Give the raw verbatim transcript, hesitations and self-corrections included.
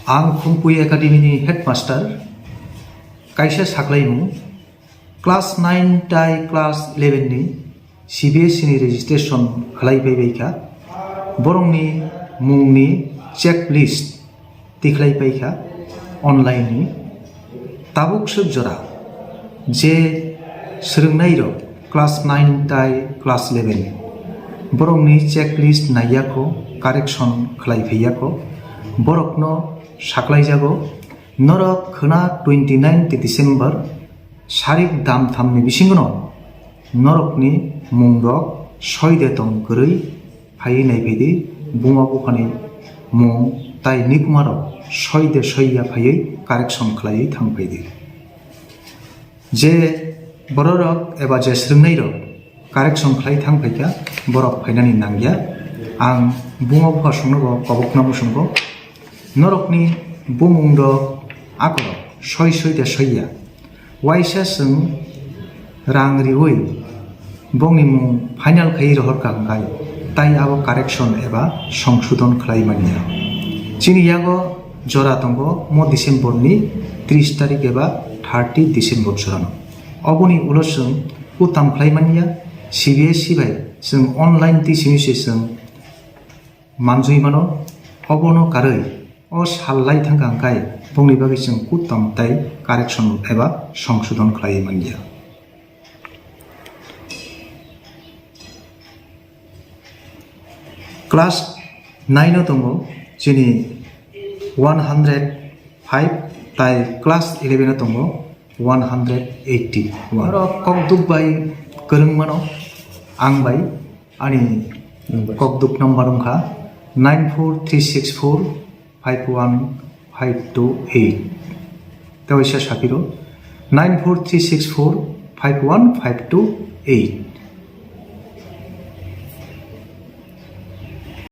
Ang Khumpui Academy ni headmaster. Kaisa saklaimung, class nine tai class eleven ni C B S E ni registration khlai pai bai kha. Borokni mungni checklist tikhlai pai kha online ni. Tabuk swk jora je swrwngnairok class nine tai class eleven, borokni checklist naiya kho, correction khlai phaiya kho, borokno saklaijago. Norok khwna twenty nine December sarik dam thamni bisingono norokni mungrok soi de tong kwrwi phaiwi naiphai di, buma buphani mung tai nikumarok soi de soi ya phaiwi correction khlaiwi thang phai di. Je bororok eba je swrwngnairok correction khlai thang phai kha, borok phainani nangya. Ang buma bupha songnogo kobokna muchungo, norokni bumung rok akorok soi soi de soi ya. Waisa chwng rang riwi bongni mung final khaiwi rohor kha hwnkhe, tai abo correction eba songsodon khlai manya. Chini yago jora tongo mo December ni tris tarik eba thirty December jorano. Oboni ulo chwng kutam khlai manya, C B S E bai chwng online tisimi se chwng manjui mano, obono karwi o sal lai thang kha hwnkhe bongni bagwi chwng kutam tai correction eba songsodon khlaiwi manya. Class nine o tongo chini one hundred five, tai class eleven o tongo one hundred eighty one. Oro kok duk bai kwrwng mano, ang bai ani kok duk number wngkha nine four three six four five one five two eight. Tei waisa sapiro nine four three six four five one five two eight.